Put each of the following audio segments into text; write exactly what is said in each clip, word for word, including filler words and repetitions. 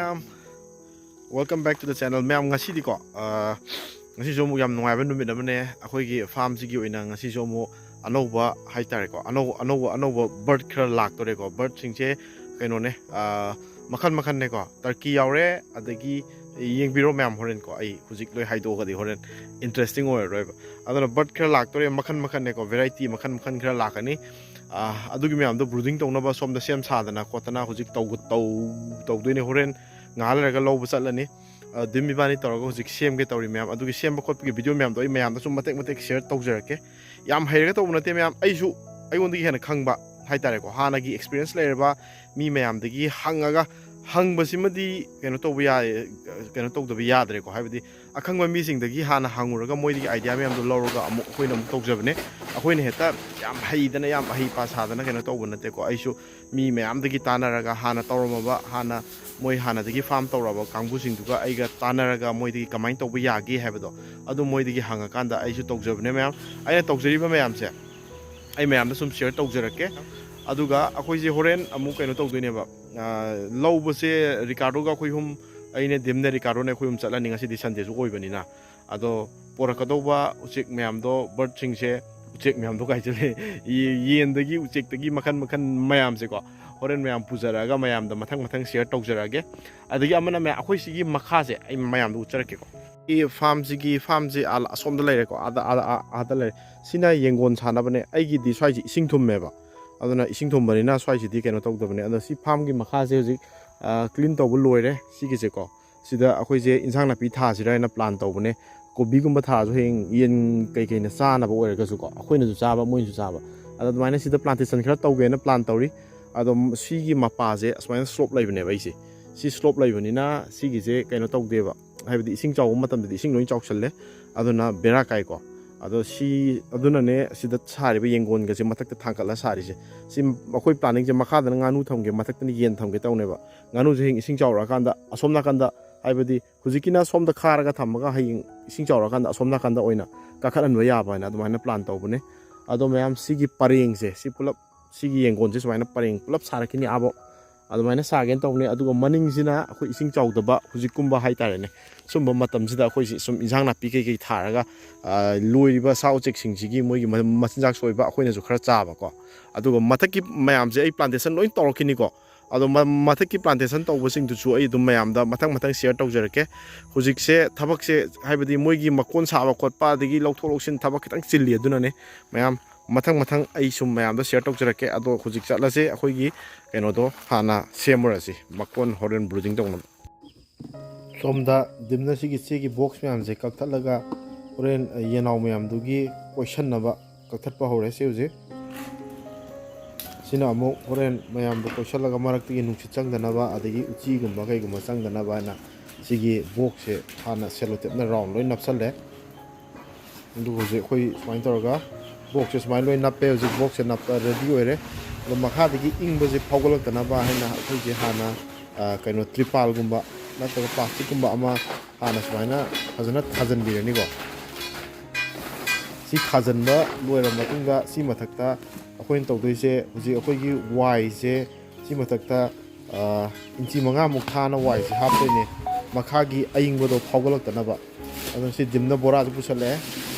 Welcome back to the channel, ꯃꯌꯥꯝ꯫ ꯉꯁꯤꯗꯤꯀꯣ, ꯑ, ꯉꯁꯤꯁꯨ ꯑꯃꯨꯛ ꯌꯥꯝ ꯅꯨꯡꯉꯥꯏꯕ ꯅꯨꯃꯤꯠ ꯑꯃꯅꯦ꯫ ꯑꯩꯈꯣꯏꯒꯤ ꯐꯥꯔꯝꯁꯤꯒꯤ ꯑꯣꯏꯅ ꯉꯁꯤꯁꯨ ꯑꯃꯨꯛ ꯑꯅꯧꯕ ꯍꯥꯏꯇꯥꯔꯦꯀꯣ, ꯑꯅꯧ-, ꯑꯅꯧꯕ, ꯑꯅꯧꯕ ꯕꯔꯠ ꯈꯔ ꯂꯥꯛꯇꯣꯔꯦꯀꯣ꯫ ꯕꯔꯠꯁꯤꯡꯁꯦ ꯀꯩꯅꯣꯅꯦ, ꯑ, ꯃꯈꯜ ꯃꯈꯜꯅꯦꯀꯣ꯫ ꯇꯔꯀꯤ ꯌꯥꯎꯔꯦ, ꯑꯗꯒꯤ ꯌꯦꯡꯕꯤꯔꯣ ꯃꯌꯥꯝ, ꯍꯣꯔꯦꯟꯀꯣ꯫ ꯑꯩ ꯍꯧꯖꯤꯛ ꯂꯣꯏ ꯍꯥꯏꯗꯣꯛꯑꯒꯗꯤ ꯍꯣꯔꯦꯟ interesting ꯑꯣꯏꯔꯔꯣꯏꯕ꯫ ꯑꯗꯨꯅ ꯕꯔꯠ ꯈꯔ ꯂꯥꯛꯇꯣꯔꯦ, ꯃꯈꯜ ꯃꯈꯜꯅꯦꯀꯣ, variety ꯃꯈꯜ ꯃꯈꯜ ꯈꯔ ꯂꯥꯛꯀꯅꯤ꯫ ꯑ, ꯑꯗꯨꯒꯤ ꯃꯌꯥꯝꯗꯣ brooding ꯇꯧꯅꯕ ꯁꯣꯝꯗ ꯁꯦꯝ ꯁꯥꯗꯅ ꯈꯣꯠꯇꯅ ꯍꯧꯖꯤꯛ ꯇꯧ-, ꯇꯧ-, ꯇꯧꯗꯣꯏꯅꯦ꯫ ꯍꯣꯔꯦꯟ ꯉꯥꯏꯍꯥꯛ ꯂꯩꯔꯒ ꯂꯧꯕ ꯆꯠꯂꯅꯤ꯫ ꯑ, ꯗꯤꯝ ꯏꯕꯥꯅꯤ ꯇꯧꯔꯒ ꯍꯧꯖꯤꯛ ꯁꯦꯝꯒꯦ ꯇꯧꯔꯤ ꯃꯌꯥꯝ꯫ ꯑꯗꯨꯒꯤ ꯁꯦꯝꯕ ꯈꯣꯠꯄꯒꯤ video ꯃꯌꯥꯝꯗꯣ ꯑꯩ ꯃꯌꯥꯝꯗ ꯁꯨꯝ ꯃꯇꯦꯛ ꯃꯇꯦꯛ share ꯇꯧꯖꯔꯛꯀꯦ꯫ ꯌꯥꯝ ꯍꯩꯔꯒ ꯇꯧꯕ ꯅꯠꯇꯦ ꯃꯌꯥꯝ, ꯑꯩꯁꯨ ꯑꯩꯉꯣꯟꯗꯒꯤ ꯍꯦꯟꯅ ꯈꯪꯕ ꯍꯥꯏꯇꯥꯔꯦꯀꯣ, ꯍꯥꯟꯅꯒꯤ experience ꯂꯩꯔꯕ ꯃꯤ ꯃꯌꯥꯝꯗꯒꯤ ꯍꯪꯉꯒ, ꯍꯪꯕꯁꯤꯃꯗꯤ ꯀꯩꯅꯣ ꯇꯧꯕ ꯌꯥꯏ, ꯀꯩꯅꯣ ꯇꯧꯗꯕ ꯌꯥꯗ꯭ꯔꯦꯀꯣ꯫ ꯍꯥꯏꯕꯗꯤ ꯑꯈꯪꯕ ꯃꯤꯁꯤꯡꯗꯒꯤ ꯍꯥꯟꯅ ꯍꯪꯉꯨꯔꯒ ꯃꯣꯏꯗꯒꯤ idea ꯃꯌꯥꯝꯗꯣ ꯂꯧꯔꯒ ꯑꯃꯨꯛ ꯑꯩꯈꯣꯏꯅ ꯑꯃꯨꯛ ꯇꯧꯖꯕꯅꯦ꯫ ꯑꯩꯈꯣꯏꯅ ꯍꯦꯛꯇ ꯌꯥꯝ ꯍꯩꯗꯅ, ꯌꯥꯝ ꯑꯍꯩ ꯄꯥ ꯁꯥꯗꯅ ꯀꯩꯅꯣ ꯇꯧꯕ ꯅꯠꯇꯦꯀꯣ꯫ ꯑꯩꯁꯨ ꯃꯤ ꯃꯌꯥꯝꯗꯒꯤ ꯇꯥꯟꯅꯔꯒ, ꯍꯥꯟꯅ ꯇꯧꯔꯝꯃꯕ, ꯍꯥꯟꯅ ꯃꯣꯏ ꯍꯥꯟꯅꯗꯒꯤ farm ꯇꯧꯔꯕ ꯀꯥꯡꯕꯨꯁꯤꯡꯗꯨꯒ ꯑꯩꯒ ꯇꯥꯟꯅꯔꯒ ꯃꯣꯏꯗꯒꯤ ꯀꯃꯥꯏꯅ ꯇꯧꯕ ꯌꯥꯒꯦ ꯍꯥꯏꯕꯗꯣ, ꯑꯗꯨ ꯃꯣꯏꯗꯒꯤ ꯍꯪꯉꯀꯥꯟꯗ ꯑꯩꯁꯨ ꯇꯧꯖꯕꯅꯦ ꯃꯌꯥꯝ꯫ ꯑꯩꯅ ꯇꯧꯖꯔꯤꯕ ꯃꯌꯥꯝꯁꯦ ꯑꯩ ꯃꯌꯥꯝꯗ ꯁꯨꯝ share ꯇꯧꯖꯔꯛꯀꯦ꯫ ꯑꯗꯨꯒ ꯑꯩꯈꯣꯏꯁꯦ ꯍꯣꯔꯦꯟ ꯑꯃꯨꯛ ꯀꯩꯅꯣ ꯇꯧꯗꯣꯏꯅꯦꯕ, ꯑ, ꯂꯧꯕꯁꯦ ꯔꯤꯀꯥꯔꯗꯣꯒ ꯑꯩꯈꯣꯏ ꯑꯍꯨꯝ, ꯑꯩꯅꯦ, ꯗꯤꯝꯅꯦ, ꯔꯤꯀꯥꯔꯗꯣꯅꯦ, ꯑꯩꯈꯣꯏ ꯑꯍꯨꯝ ꯆꯠꯂꯅꯤ꯫ ꯉꯁꯤꯗꯤ Sundayꯁꯨ ꯑꯣꯏꯕꯅꯤꯅ꯫ ꯑꯗꯣ ꯄꯣꯔꯛꯀꯗꯧꯕ ꯎꯆꯦꯛ ꯃꯌꯥꯝꯗꯣ, ꯕꯔꯠꯁꯤꯡꯁꯦ, ꯎꯆꯦꯛ ꯃꯌꯥꯝꯗꯣ ꯀꯥꯏꯖꯜꯂꯦ, ꯌꯦ-, ꯌꯦꯟꯗꯒꯤ ꯎꯆꯦꯛꯇꯒꯤ ꯃꯈꯜ ꯃꯈꯜ ꯃꯌꯥꯝꯁꯦꯀꯣ, ꯍꯣꯔꯦꯟ ꯃꯌꯥꯝ ꯄꯨꯖꯔꯛꯑꯒ ꯃꯌꯥꯝꯗ ꯃꯊꯪ ꯃꯊꯪ share ꯇꯧꯖꯔꯛꯑꯒꯦ꯫ ꯑꯗꯒꯤ ꯑꯃꯅ ꯃꯌꯥꯝ, ꯑꯩꯈꯣꯏ ꯁꯤꯒꯤ ꯃꯈꯥꯁꯦ ꯑꯩ ꯃꯌꯥꯝꯗ ꯎꯠꯆꯔꯛꯀꯦꯀꯣ꯫ ꯁꯤ farmꯁꯤꯒꯤ, farmꯁꯦ ꯑꯥ, ꯑꯁꯣꯝꯗ ꯂꯩꯔꯦꯀꯣ, ꯑꯥꯗ, ꯑꯥꯗ, ꯑꯥ, ꯑꯥꯗ ꯂꯩꯔꯦ꯫ ꯁꯤꯅ ꯌꯦꯡꯒꯣꯟ ꯁꯥꯟꯅꯕꯅꯦ꯫ ꯑꯩꯒꯤꯗꯤ ꯁ꯭ꯋꯥꯏꯁꯦ ꯏꯁꯤꯡ ꯊꯨꯝꯃꯦꯕ, ꯑꯗꯨꯅ ꯏꯁꯤꯡ ꯊꯨꯝꯕꯅꯤꯅ ꯁ꯭ꯋꯥꯏꯁꯤꯗꯤ ꯀꯩꯅꯣ ꯇꯧꯗꯕꯅꯦ꯫ ꯑꯗꯣ ꯁꯤ farmꯒꯤ ꯃꯈꯥꯁꯦ ꯍꯧꯖꯤꯛ, ꯑ, clean ꯇꯧꯕ ꯂꯣꯏꯔꯦ꯫ ꯁꯤꯒꯤꯁꯦꯀꯣ, ꯁꯤꯗ ꯑꯩꯈꯣꯏꯁꯦ ꯏꯟꯁꯥꯡ ꯅꯥꯄꯤ ꯊꯥꯁꯤꯔꯥ ꯍꯥꯏꯅ plan ꯇꯧꯕꯅꯦ꯫ ꯀꯣꯕꯤꯒꯨꯝꯕ ꯊꯥꯔꯁꯨ ꯍꯌꯦꯡ ꯌꯦꯟ ꯀꯩꯀꯩꯅ ꯆꯥꯅꯕ ꯑꯣꯏꯔꯒꯁꯨꯀꯣ, ꯑꯩꯈꯣꯏꯅꯁꯨ ꯆꯥꯕ, ꯃꯣꯏꯅꯁꯨ ꯆꯥꯕ꯫ ꯑꯗꯣ ꯑꯗꯨꯃꯥꯏꯅ ꯁꯤꯗ plantation ꯈꯔ ꯇꯧꯒꯦꯅ plan ꯇꯧꯔꯤ꯫ ꯑꯗꯣ ꯁꯤꯒꯤ ꯃꯄꯥꯁꯦ ꯑꯁꯨꯃꯥꯏꯅ slope ꯂꯩꯕꯅꯦꯕ ꯑꯩꯁꯦ꯫ ꯁꯤ slope ꯂꯩꯕꯅꯤꯅ ꯁꯤꯒꯤꯁꯦ ꯀꯩꯅꯣ ꯇꯧꯗꯦꯕ, ꯍꯥꯏꯕꯗꯤ ꯏꯁꯤꯡ ꯆꯥꯎꯕ ꯃꯇꯝꯗꯗꯤ ꯏꯁꯤꯡ ꯂꯣꯏ ꯆꯥꯎꯁꯜꯂꯦ, ꯑꯗꯨꯅ ꯕꯦꯔꯥ ꯀꯥꯏꯀꯣ꯫ ꯑꯗꯣ ꯁꯤ, ꯑꯗꯨꯅꯅꯦ ꯁꯤꯗ ꯁꯥꯔꯤꯕ ꯌꯦꯡꯒꯣꯟꯒꯁꯦ ꯃꯊꯛꯇ ꯊꯥꯡꯒꯠꯂ ꯁꯥꯔꯤꯁꯦ꯫ ꯁꯤ ꯑꯩꯈꯣꯏ planningꯁꯦ ꯃꯈꯥꯗꯅ ꯉꯥꯅꯨ ꯊꯝꯒꯦ, ꯃꯊꯛꯇꯅ ꯌꯦꯟ ꯊꯝꯒꯦ ꯇꯧꯅꯦꯕ꯫ ꯉꯥꯅꯨꯁꯦ ꯍꯌꯦꯡ ꯏꯁꯤꯡ ꯆꯥꯎꯔꯛꯑꯀꯥꯟꯗ ꯑꯁꯣꯝ ꯅꯥꯀꯟꯗ, ꯍꯥꯏꯕꯗꯤ ꯍꯧꯖꯤꯛꯀꯤꯅ ꯁꯣꯝꯗ ꯈꯥꯔꯒ ꯊꯝꯃꯒ ꯍꯌꯦꯡ ꯏꯁꯤꯡ ꯆꯥꯎꯔꯛꯑꯀꯥꯟꯗ ꯑꯁꯣꯝ ꯅꯥꯀꯟꯗ ꯑꯣꯏꯅ ꯀꯥꯈꯠꯍꯟꯕ ꯌꯥꯕ ꯍꯥꯏꯅ ꯑꯗꯨꯃꯥꯏꯅ plan ꯇꯧꯕꯅꯦ꯫ ꯑꯗꯣ ꯃꯌꯥꯝ, ꯁꯤꯒꯤ ꯄꯔꯦꯡꯁꯦ, ꯁꯤ ꯄꯨꯂꯞ, ꯁꯤꯒꯤ ꯌꯦꯡꯒꯣꯟꯁꯦ ꯁꯨꯃꯥꯏꯅ ꯄꯔꯦꯡ ꯄꯨꯂꯞ ꯁꯥꯔꯛꯈꯤꯅꯤ ꯑꯥꯕꯧ꯫ ꯑꯗꯨꯃꯥꯏꯅ ꯁꯥꯒꯦꯅ ꯇꯧꯕꯅꯦ꯫ ꯑꯗꯨꯒ ꯃꯅꯤꯡꯁꯤꯅ ꯑꯩꯈꯣꯏ ꯏꯁꯤꯡ ꯆꯥꯎꯗꯕ ꯍꯧꯖꯤꯛꯀꯨꯝꯕ ꯍꯥꯏꯇꯥꯔꯦꯅꯦ, ꯁꯨꯝꯕ ꯃꯇꯝꯁꯤꯗ ꯑꯩꯈꯣꯏꯁꯤ ꯁꯨꯝ ꯏꯟꯁꯥꯡ ꯅꯥꯄꯤ ꯀꯩꯀꯩ ꯊꯥꯔꯒ, ꯑ, ꯂꯣꯏꯔꯤꯕ ꯁꯥ ꯎꯆꯦꯛꯁꯤꯡꯁꯤꯒꯤ ꯃꯣꯏꯒꯤ ꯃ-, ꯃꯆꯤꯟꯖꯥꯛꯁꯨ ꯑꯣꯏꯕ, ꯑꯩꯈꯣꯏꯅꯁꯨ ꯈꯔ ꯆꯥꯕꯀꯣ꯫ ꯑꯗꯨꯒ ꯃꯊꯛꯀꯤ ꯃꯌꯥꯝꯁꯦ ꯑꯩ plantation ꯂꯣꯏ ꯇꯧꯔꯛꯈꯤꯅꯤꯀꯣ꯫ ꯑꯗꯣ ꯃ-, ꯃꯊꯛꯀꯤ plantation ꯇꯧꯕꯁꯤꯡꯗꯨꯁꯨ ꯑꯩ ꯑꯗꯨꯝ ꯃꯌꯥꯝꯗ ꯃꯊꯪ ꯃꯊꯪ share ꯇꯧꯖꯔꯛꯀꯦ꯫ ꯍꯧꯖꯤꯛꯁꯦ ꯊꯕꯛꯁꯦ, ꯍꯥꯏꯕꯗꯤ ꯃꯣꯏꯒꯤ ꯃꯀꯣꯟ ꯁꯥꯕ ꯈꯣꯠꯄ ꯑꯗꯒꯤ ꯂꯧꯊꯣꯛ ꯂꯧꯁꯤꯟ ꯊꯕꯛ ꯈꯤꯇꯪ ꯆꯤꯜꯂꯤ, ꯑꯗꯨꯅꯅꯦ꯫ ꯃꯌꯥꯝ ꯃꯊꯪ ꯃꯊꯪ ꯑꯩ ꯁꯨꯝ ꯃꯌꯥꯝꯗ share ꯇꯧꯖꯔꯛꯀꯦ꯫ ꯑꯗꯣ ꯍꯧꯖꯤꯛ ꯆꯠꯂꯁꯦ, ꯑꯩꯈꯣꯏꯒꯤ ꯀꯩꯅꯣꯗꯣ ꯍꯥꯟꯅ ꯁꯦꯝꯃꯨꯔꯁꯤ, ꯃꯀꯣꯟ ꯍꯣꯔꯦꯟ brooding ꯇꯧꯅꯕ꯫ ꯁꯣꯝꯗ ꯗꯤꯝꯅ ꯁꯤꯒꯤ ꯆꯦꯒꯤ box ꯃꯌꯥꯝꯁꯦ ꯀꯛꯊꯠꯂꯒ ꯍꯣꯔꯦꯟ ꯌꯦꯅꯥꯎ ꯃꯌꯥꯝꯗꯨꯒꯤ ꯀꯣꯏꯁꯟꯅꯕ ꯀꯛꯊꯠꯄ ꯍꯧꯔꯦ꯫ ꯁꯤ ꯍꯧꯖꯤꯛ ꯁꯤꯅ ꯑꯃꯨꯛ ꯍꯣꯔꯦꯟ ꯃꯌꯥꯝꯗꯣ ꯀꯣꯏꯁꯜꯂꯒ ꯃꯔꯛꯇꯒꯤ ꯅꯨꯡꯁꯤꯠ ꯆꯪꯗꯅꯕ ꯑꯗꯒꯤ ꯎꯆꯤꯒꯨꯝꯕ ꯀꯩꯒꯨꯝꯕ ꯆꯪꯗꯅꯕ ꯍꯥꯏꯅ ꯁꯤꯒꯤ boxꯁꯦ ꯍꯥꯟꯅ cellotapeꯅ round ꯂꯣꯏ ꯅꯞꯁꯜꯂꯦ꯫ ꯑꯗꯨꯒ ꯍꯧꯖꯤꯛ ꯑꯩꯈꯣꯏ ꯁꯨꯃꯥꯏꯅ ꯇꯧꯔꯒ boxꯁꯦ ꯁꯨꯃꯥꯏꯅ ꯂꯣꯏ ꯅꯞꯄꯦ꯫ ꯍꯧꯖꯤꯛ boxꯁꯦ ꯅꯞꯄ ready ꯑꯣꯏꯔꯦ꯫ ꯑꯗꯣ ꯃꯈꯥꯗꯒꯤ ꯏꯪꯕꯁꯦ ꯐꯥꯎꯒꯠꯂꯛꯇꯅꯕ ꯍꯥꯏꯅ ꯑꯩꯈꯣꯏꯁꯦ ꯍꯥꯟꯅ, ꯑ, ꯀꯩꯅꯣ, ꯇ꯭ꯔꯤꯄꯥꯜꯒꯨꯝꯕ ꯅꯠꯇ꯭ꯔꯒ plasticꯀꯨꯝꯕ ꯑꯃ ꯍꯥꯟꯅ ꯁꯨꯃꯥꯏꯅ ꯐꯖꯅ ꯊꯥꯖꯤꯟꯕꯤꯔꯅꯤꯀꯣ꯫ ꯁꯤ ꯊꯥꯖꯤꯟꯕ ꯂꯣꯏꯔꯕ ꯃꯇꯨꯡꯗ ꯁꯤ ꯃꯊꯛꯇ ꯑꯩꯈꯣꯏꯅ ꯇꯧꯗꯣꯏꯁꯦ, ꯍꯧꯖꯤꯛ ꯑꯩꯈꯣꯏꯒꯤ ꯋꯥꯏꯁꯦ ꯁꯤ ꯃꯊꯛꯇ, ꯑ, ꯏꯟꯆꯤ ꯃꯉꯥꯃꯨꯛ ꯊꯥꯅ ꯋꯥꯏꯁꯦ ꯍꯥꯞꯇꯣꯏꯅꯦ, ꯃꯈꯥꯒꯤ ꯑꯌꯤꯡꯕꯗꯣ ꯐꯥꯎꯒꯠꯂꯛꯇꯅꯕ꯫ ꯑꯗꯨꯅ ꯁꯤ ꯗꯤꯝꯅ ꯕꯣꯔꯥꯁꯦ ꯄꯨꯁꯜꯂꯛꯑꯦ꯫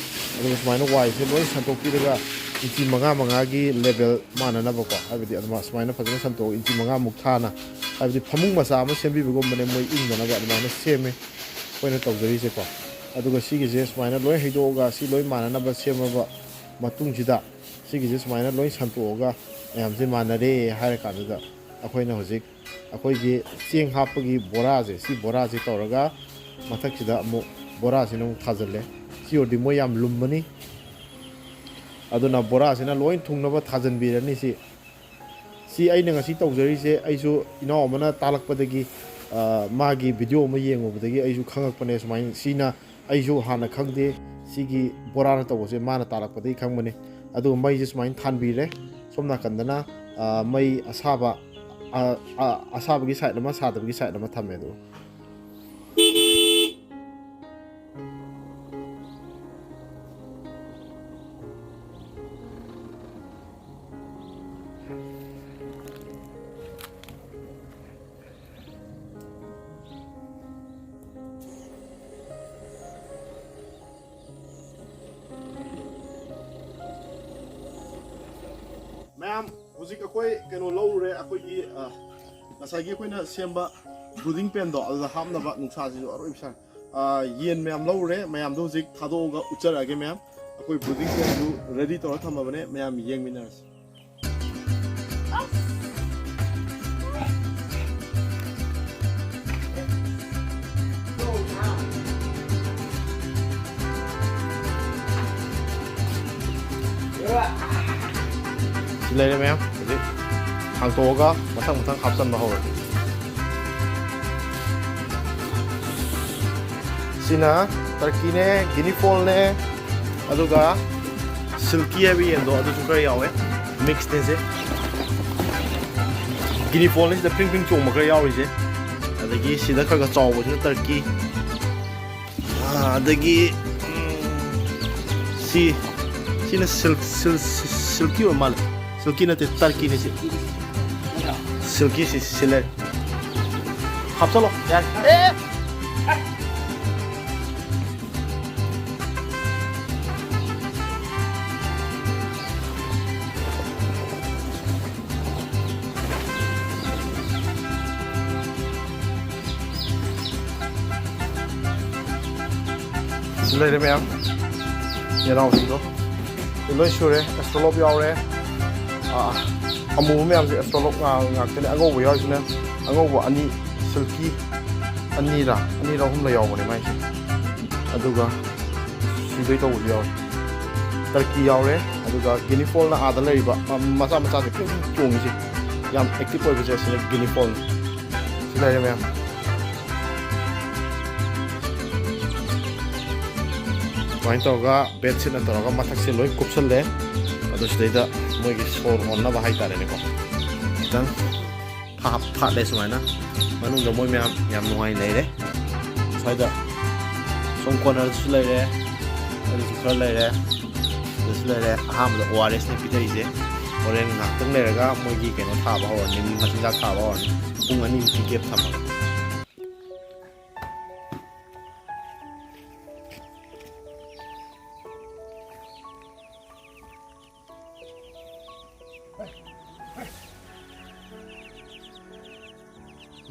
ꯑꯗꯨꯒ ꯁꯨꯃꯥꯏꯅ ꯋꯥꯏꯁꯦ ꯂꯣꯏ ꯁꯟꯇꯣꯛꯄꯤꯔꯒ ꯏꯟꯆꯤ ꯃꯉꯥ ꯃꯉꯥꯒꯤ level ꯃꯥꯟꯅꯅꯕꯀꯣ, ꯍꯥꯏꯕꯗꯤ ꯑꯗꯨꯃ-, ꯁꯨꯃꯥꯏꯅ ꯐꯖꯅ ꯁꯟꯇꯣꯛꯑꯒ ꯏꯟꯆꯤ ꯃꯉꯥꯃꯨꯛ ꯊꯥꯅ, ꯍꯥꯏꯕꯗꯤ ꯐꯃꯨꯡ ꯃꯆꯥ ꯑꯃ ꯁꯦꯝꯕꯤꯕꯒꯨꯝꯕꯅꯦ, ꯃꯣꯏ ꯏꯪꯗꯅꯕ ꯑꯗꯨꯃꯥꯏꯅ ꯁꯦꯝꯃꯦ ꯑꯩꯈꯣꯏꯅ ꯇꯧꯖꯔꯤꯁꯦꯀꯣ꯫ ꯑꯗꯨꯒ ꯁꯤꯒꯤꯁꯦ ꯁꯨꯃꯥꯏꯅ ꯂꯣꯏ ꯍꯩꯗꯣꯛꯑꯒ ꯁꯤ ꯂꯣꯏ ꯃꯥꯟꯅꯅꯕ ꯁꯦꯝꯃꯕ ꯃꯇꯨꯡꯁꯤꯗ ꯁꯤꯒꯤꯁꯦ ꯁꯨꯃꯥꯏꯅ ꯂꯣꯏ ꯁꯟꯇꯣꯛꯑꯒ ꯃꯌꯥꯝꯁꯦ ꯃꯥꯟꯅꯔꯦ ꯍꯥꯏꯔ ꯀꯥꯟꯗꯨꯗ ꯑꯩꯈꯣꯏꯅ ꯍꯧꯖꯤꯛ ꯑꯩꯈꯣꯏꯒꯤ ꯆꯦꯡ ꯍꯥꯞꯄꯒꯤ ꯕꯣꯔꯥꯁꯦ, ꯁꯤ ꯕꯣꯔꯥꯁꯦ ꯇꯧꯔꯒ ꯃꯊꯛꯁꯤꯗ ꯑꯃꯨꯛ ꯕꯣꯔꯥꯁꯤꯅ ꯑꯃꯨꯛ ꯊꯥꯖꯤꯜꯂꯦ꯫ ꯁꯤ ꯑꯣꯏꯔꯗꯤ ꯃꯣꯏ ꯌꯥꯝ ꯂꯨꯝꯃꯅꯤ꯫ ꯑꯗꯨꯅ ꯕꯣꯔꯥꯁꯤꯅ ꯂꯣꯏ ꯊꯨꯡꯅꯕ ꯊꯥꯖꯤꯟꯕꯤꯔꯅꯤ꯫ ꯁꯤ, ꯁꯤ ꯑꯩꯅ ꯉꯁꯤ ꯇꯧꯖꯔꯤꯁꯦ, ꯑꯩꯁꯨ ꯏꯅꯥꯎ ꯑꯃꯅ ꯇꯥꯛꯂꯛꯄꯗꯒꯤ, ꯑ, ꯃꯥꯒꯤ video ꯑꯃ ꯌꯦꯡꯉꯨꯕꯗꯒꯤ ꯑꯩꯁꯨ ꯈꯪꯉꯛꯄꯅꯦ꯫ ꯁꯨꯃꯥꯏꯅ ꯁꯤꯅ ꯑꯩꯁꯨ ꯍꯥꯟꯅ ꯈꯪꯗꯦ, ꯁꯤꯒꯤ ꯕꯣꯔꯥꯅ ꯇꯧꯕꯁꯦ ꯃꯥꯅ ꯇꯥꯛꯂꯛꯄꯗꯒꯤ ꯈꯪꯕꯅꯦ꯫ ꯑꯗꯨꯒ ꯃꯩꯁꯦ ꯁꯨꯃꯥꯏꯅ ꯊꯥꯟꯕꯤꯔꯦ꯫ ꯁꯣꯝ ꯅꯥꯀꯟꯗꯅ, ꯑ, ꯃꯩ ꯑꯁꯥꯕ, ꯑ, ꯑ, ꯑꯁꯥꯕꯒꯤ side ꯑꯃ, ꯁꯥꯗꯕꯒꯤ side ꯑꯃ ꯊꯝꯃꯦ꯫ ꯑꯗꯨꯒ ꯃꯌꯥꯝ, ꯍꯧꯖꯤꯛ ꯑꯩꯈꯣꯏ ꯀꯩꯅꯣ ꯂꯧꯔꯨꯔꯦ, ꯑꯩꯈꯣꯏꯒꯤ ꯑ, ꯉꯁꯥꯏꯒꯤ ꯑꯩꯈꯣꯏꯅ ꯁꯦꯝꯕ brooding penꯗꯣ, ꯑꯗꯨꯗ ꯍꯥꯞꯅꯕ ꯅꯨꯡꯁꯥꯁꯤꯁꯨ ꯑꯔꯣꯏꯕ ꯁꯥꯏ꯫ ꯑ, ꯌꯦꯟ ꯃꯌꯥꯝ ꯂꯧꯔꯨꯔꯦ, ꯃꯌꯥꯝꯗꯣ ꯍꯧꯖꯤꯛ ꯊꯥꯗꯣꯛꯑꯒ ꯎꯠꯆꯔꯛꯑꯒꯦ ꯃꯌꯥꯝ꯫ ꯑꯩꯈꯣꯏ brooding penꯗꯨ ready ꯇꯧꯔ ꯊꯝꯃꯕꯅꯦ, ꯃꯌꯥꯝ ꯌꯦꯡꯃꯤꯟꯅꯔꯁꯤ꯫ ꯁꯤ ꯂꯩꯔꯦ ꯃꯌꯥꯝ, ꯍꯧꯖꯤꯛ ꯍꯥꯡꯇꯣꯛꯑꯒ ꯃꯊꯪ ꯃꯊꯪ ꯍꯥꯞꯆꯟꯕ ꯍꯧꯔꯒꯦ꯫ ꯁꯤꯅ turkeyꯅꯦ, guinea fowl ꯅꯦ, ꯑꯗꯨꯒ silky ꯍꯥꯏꯕ ꯌꯦꯟꯗꯣ ꯑꯗꯨꯁꯨ ꯈꯔ ꯌꯥꯎꯋꯦ, mix ꯅꯦ ꯁꯦ꯫ Guinea fowl ꯅꯦ ꯁꯤꯗ ꯐ꯭ꯔꯤꯡ ꯐ꯭ꯔꯤꯡ ꯆꯣꯡꯕ ꯈꯔ ꯌꯥꯎꯔꯤꯁꯦ꯫ ꯑꯗꯒꯤ ꯁꯤꯗ ꯈꯔ ꯈꯔ ꯆꯥꯎꯕꯁꯤꯅ turkey꯫ ꯑꯥ, ꯑꯗꯒꯤ ꯎꯝ, ꯁꯤ ꯁꯤꯅ ꯁꯤꯜ ꯁꯤꯜ silky ꯑꯣꯏ ꯃꯥꯜꯂꯦ꯫ Silky ꯅꯠꯇꯦ, turkey ꯅꯦ ꯁꯤ꯫ Silky ꯁꯤ ꯁꯤꯜꯂꯦ꯫ ꯍꯥꯞꯆꯜꯂꯣ, ꯌꯥꯔꯦ꯫ ꯑꯦ! ꯁꯤ ꯂꯩꯔꯦ ꯃꯌꯥꯝ, ꯌꯦꯅꯥꯎꯁꯤꯡꯗꯣ꯫ ꯁꯤ ꯂꯣꯏ ꯁꯨꯔꯦ, astrolop ꯌꯥꯎꯔꯦ꯫ ꯑꯥ, ꯑꯃꯨꯕ ꯃꯌꯥꯝꯁꯦ astrolop ꯉꯥ-, ꯉꯥꯛꯇꯅꯦ꯫ ꯑꯉꯧꯕ ꯌꯥꯎꯔꯤꯁꯤꯅ, ꯑꯉꯧꯕ ꯑꯅꯤ, silky ꯑꯅꯤꯔ, ꯑꯅꯤꯔ ꯑꯍꯨꯝꯂ ꯌꯥꯎꯕꯅꯦ ꯃꯥꯏꯁꯦ꯫ ꯑꯗꯨꯒ ꯁꯤꯗꯩ ꯇꯧꯕꯁꯨ ꯌꯥꯎꯔꯦ꯫ Turkey ꯌꯥꯎꯔꯦ, ꯑꯗꯨꯒ guinea fowl ꯅ ꯑꯥꯗ ꯂꯩꯔꯤꯕ ꯃ-, ꯃꯆꯥ ꯃꯆꯥꯁꯦ ꯀ꯭ꯔꯤꯡ ꯀ꯭ꯔꯤꯡ ꯆꯣꯡꯉꯤꯁꯦ, ꯌꯥꯝ active ꯑꯣꯏꯕꯁꯦ ꯑꯁꯤꯅ guinea fowl ꯅꯤ꯫ ꯁꯤ ꯂꯩꯔꯦ ꯃꯌꯥꯝ꯫ ꯁꯨꯃꯥꯏꯅ ꯇꯧꯔꯒ bed sheet ꯅ ꯇꯧꯔꯒ ꯃꯊꯛꯁꯦ ꯂꯣꯏ ꯀꯨꯞꯁꯜꯂꯦ꯫ ꯑꯗꯨ ꯁꯤꯗꯩꯗ ꯃꯣꯏꯒꯤ ꯁꯣꯔ ꯍꯣꯟꯅꯕ ꯍꯥꯏꯇꯥꯔꯦꯅꯦꯀꯣ, ꯈꯤꯇꯪ ꯐꯥ-, ꯐꯥꯠꯂꯦ ꯁꯨꯃꯥꯏꯅ꯫ ꯃꯅꯨꯡꯗ ꯃꯣꯏ ꯃꯌꯥꯝ ꯌꯥꯝ ꯅꯨꯡꯉꯥꯏꯅ ꯂꯩꯔꯦ꯫ ꯁ꯭ꯋꯥꯏꯗ ꯁꯣꯝ corner ꯗꯁꯨ ꯂꯩꯔꯦ, ꯑꯗꯨꯁꯨ ꯈꯔ ꯂꯩꯔꯦ, ꯑꯗꯨꯁꯨ ꯂꯩꯔꯦ꯫ ꯑꯍꯥꯟꯕꯗ O R S ꯅꯦ ꯄꯤꯊꯛꯏꯁꯦ꯫ ꯍꯣꯔꯦꯟ ꯉꯥꯏꯍꯥꯛꯇꯪ ꯂꯩꯔꯒ ꯃꯣꯏꯒꯤ ꯀꯩꯅꯣ ꯊꯥꯕ ꯍꯧꯔꯅꯤ, ꯃꯆꯤꯟꯖꯥꯛ ꯊꯥꯕ ꯍꯧꯔꯅꯤ꯫ ꯄꯨꯡ ꯑꯅꯤꯃꯨꯛꯀꯤ gap ꯊꯝꯃꯒ꯫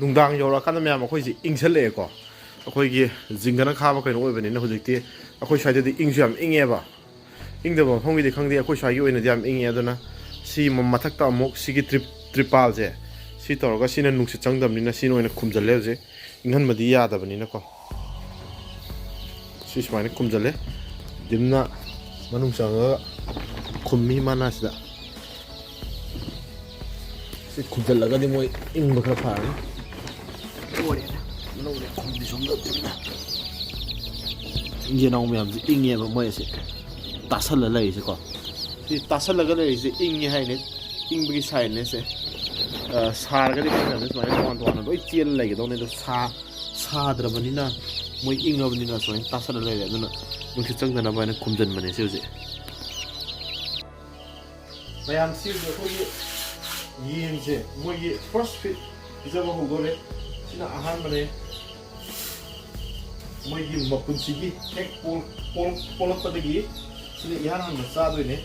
ꯅꯨꯡꯗꯥꯡ ꯌꯧꯔꯛꯑꯀꯥꯟꯗ ꯃꯌꯥꯝ ꯑꯩꯈꯣꯏꯁꯦ ꯏꯪꯁꯜꯂꯛꯑꯦꯀꯣ꯫ ꯑꯩꯈꯣꯏꯒꯤ ꯖꯤꯡꯒꯅ ꯈꯥꯕ ꯀꯩꯅꯣ ꯑꯣꯏꯕꯅꯤꯅ ꯍꯧꯖꯤꯛꯇꯤ ꯑꯩꯈꯣꯏ ꯁ꯭ꯋꯥꯏꯗꯗꯤ ꯏꯪꯁꯨ ꯌꯥꯝ ꯏꯪꯉꯦꯕ꯫ ꯏꯪꯗꯕ ꯃꯐꯝꯒꯤꯗꯤ ꯈꯪꯗꯦ, ꯑꯩꯈꯣꯏ ꯁ꯭ꯋꯥꯏꯒꯤ ꯑꯣꯏꯅꯗꯤ ꯌꯥꯝ ꯏꯪꯉꯦ꯫ ꯑꯗꯨꯅ ꯁꯤ ꯃ-, ꯃꯊꯛꯇ ꯑꯃꯨꯛ ꯁꯤꯒꯤ ꯇ꯭ꯔꯤꯞ-, ꯇ꯭ꯔꯤꯄꯥꯜꯁꯦ ꯁꯤ ꯇꯧꯔꯒ, ꯁꯤꯅ ꯅꯨꯡꯁꯤꯠ ꯆꯪꯗꯕꯅꯤꯅ ꯁꯤꯅ ꯑꯣꯏꯅ ꯈꯨꯝꯖꯤꯜꯂꯦ ꯍꯧꯖꯤꯛ꯫ ꯏꯪꯍꯟꯕꯗꯤ ꯌꯥꯗꯕꯅꯤꯅꯀꯣ꯫ ꯁꯤ ꯁꯨꯃꯥꯏꯅ ꯈꯨꯝꯖꯤꯜꯂꯦ꯫ ꯗꯤꯝꯅ ꯃꯅꯨꯡ ꯆꯪꯉꯒ ꯈꯨꯝꯃꯤ ꯃꯥꯅ ꯁꯤꯗ꯫ ꯁꯤ ꯈꯨꯝꯖꯤꯜꯂꯒꯗꯤ ꯃꯣꯏ ꯏꯪꯕ ꯈꯔ ꯐꯔꯅꯤ꯫ ꯂꯣꯏꯔꯦꯅꯦ꯫ ꯂꯧꯔꯦ ꯈꯨꯝꯕꯤ ꯁꯣꯝꯗ ꯗꯤꯝꯅ꯫ ꯌꯦꯅꯥꯎ ꯃꯌꯥꯝꯁꯦ ꯏꯪꯉꯦꯕ ꯃꯣꯏ ꯑꯁꯤ ꯇꯥꯁꯜꯂ ꯂꯩꯔꯤꯁꯦꯀꯣ꯫ ꯁꯤ ꯇꯥꯁꯜꯂꯒ ꯂꯩꯔꯤꯁꯦ ꯏꯪꯉꯦ ꯍꯥꯏꯅꯦ꯫ ꯏꯪꯕꯒꯤ ꯁꯥꯏꯟꯅꯦ ꯁꯦ꯫ ꯑ, ꯁꯥꯔꯒꯗꯤ ꯈꯪꯗꯕꯅꯤ, ꯁꯨꯃꯥꯏꯅ ꯇꯣꯉꯥꯟ ꯇꯣꯉꯥꯟꯅ ꯂꯣꯏ ꯆꯦꯜꯂ ꯂꯩꯒꯗꯧꯅꯦ꯫ ꯑꯗꯣ ꯁꯥ-, ꯁꯥꯗ꯭ꯔꯕꯅꯤꯅ, ꯃꯣꯏ ꯏꯪꯉꯕꯅꯤꯅ ꯁꯨꯃꯥꯏꯅ ꯇꯥꯁꯜꯂ ꯂꯩꯔꯦ꯫ ꯑꯗꯨꯅ ꯅꯨꯡꯁꯤꯠ ꯆꯪꯗꯅꯕ ꯍꯥꯏꯅ ꯈꯨꯝꯖꯤꯟꯕꯅꯦ ꯁꯤ ꯍꯧꯖꯤꯛ꯫ ꯃꯌꯥꯝ, ꯁꯤ ꯍꯧꯖꯤꯛ ꯑꯩꯈꯣꯏꯒꯤ ꯌꯦꯟꯁꯦ ꯃꯣꯏꯒꯤ ꯐꯥꯔꯁ ꯐꯤꯠ ꯄꯤꯖꯕ ꯍꯧꯗꯣꯔꯦ꯫ ꯁꯤꯅ ꯑꯍꯥꯟꯕꯅꯦ꯫ ꯃꯣꯏꯒꯤ ꯃꯄꯨꯟꯁꯤꯒꯤ ꯍꯦꯛ ꯄꯣꯛ-, ꯄꯣꯛ-, ꯄꯣꯛꯂꯛꯄꯗꯒꯤ ꯁꯤꯅ ꯏꯍꯥꯟ ꯍꯥꯟꯕ ꯆꯥꯗꯣꯏꯅꯦ꯫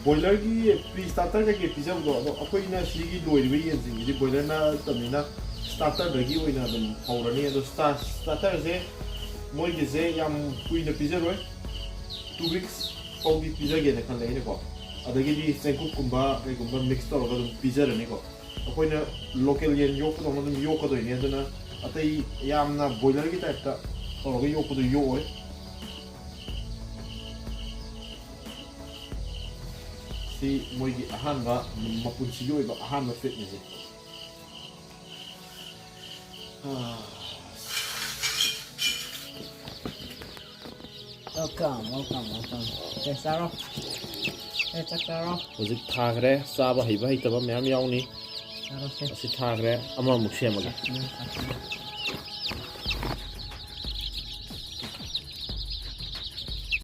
ꯕꯣꯏꯂꯔꯒꯤ ꯄ꯭ꯔꯤ ꯁ꯭ꯇꯥꯔꯇꯔ ꯀꯩꯀꯩ ꯄꯤꯖꯕꯗꯣ, ꯑꯗꯣ ꯑꯩꯈꯣꯏꯅ ꯁꯤꯒꯤ ꯂꯣꯏꯔꯤꯕ ꯌꯦꯟꯁꯤꯡꯁꯤꯗꯤ ꯕꯣꯏꯂꯔ ꯅꯠꯇꯕꯅꯤꯅ ꯁ꯭ꯇꯥꯔꯇꯔꯗꯒꯤ ꯑꯣꯏꯅ ꯑꯗꯨꯝ ꯍꯧꯔꯅꯤ꯫ ꯑꯗꯣ ꯁ꯭ꯇꯥ-, ꯁ꯭ꯇꯥꯔꯇꯔꯁꯦ ꯃꯣꯏꯒꯤꯁꯦ ꯌꯥꯝ ꯀꯨꯏꯅ ꯄꯤꯖꯔꯣꯏ, ꯇꯨ ꯋꯤꯛꯁ ꯐꯥꯎꯗꯤ ꯄꯤꯖꯒꯦꯅ ꯈꯜꯂꯦ ꯑꯩꯅꯀꯣ꯫ ꯑꯗꯒꯤꯗꯤ ꯆꯦꯡꯀꯨꯞꯀꯨꯝꯕ ꯀꯩꯒꯨꯝꯕ ꯃꯤꯛꯁ ꯇꯧꯔꯒ ꯑꯗꯨꯝ ꯄꯤꯖꯔꯅꯤꯀꯣ꯫ ꯑꯩꯈꯣꯏꯅ ꯂꯣꯀꯦꯜ ꯌꯦꯟ ꯌꯣꯛꯄꯗꯧꯅ ꯑꯗꯨꯝ ꯌꯣꯛꯀꯗꯣꯏꯅꯦ꯫ ꯑꯗꯨꯅ ꯑꯇꯩ ꯌꯥꯝꯅ ꯕꯣꯏꯂꯔꯒꯤ ꯇꯥꯏꯞꯇ ꯇꯧꯔꯒ ꯌꯣꯛꯄꯗꯣ ꯌꯣꯛꯑꯣꯏ꯫ ꯁꯤ ꯃꯣꯏꯒꯤ ꯑꯍꯥꯟꯕ, ꯃꯄꯨꯟꯁꯤꯒꯤ ꯑꯣꯏꯕ ꯑꯍꯥꯟꯕ ꯐꯤꯠꯅꯦ ꯁꯤ꯫ Welcome, welcome, welcome. ꯁꯦ, ꯆꯥꯔꯣ꯫ ꯁꯦ, ꯆꯥꯛ ꯆꯥꯔꯣ꯫ ꯍꯧꯖꯤꯛ ꯊꯥꯈ꯭ꯔꯦ꯫ ꯆꯥꯕ ꯍꯩꯕ ꯍꯩꯇꯕ ꯃꯌꯥꯝ ꯌꯥꯎꯅꯤ꯫ ꯆꯥꯔꯣꯁꯦ꯫ ꯑꯁꯤ ꯊꯥꯈ꯭ꯔꯦ꯫ ꯑꯃꯃꯨꯛ ꯁꯦꯝꯃꯒꯦ꯫ ꯎꯝ, ꯆꯥꯛ ꯆꯥꯔꯣ꯫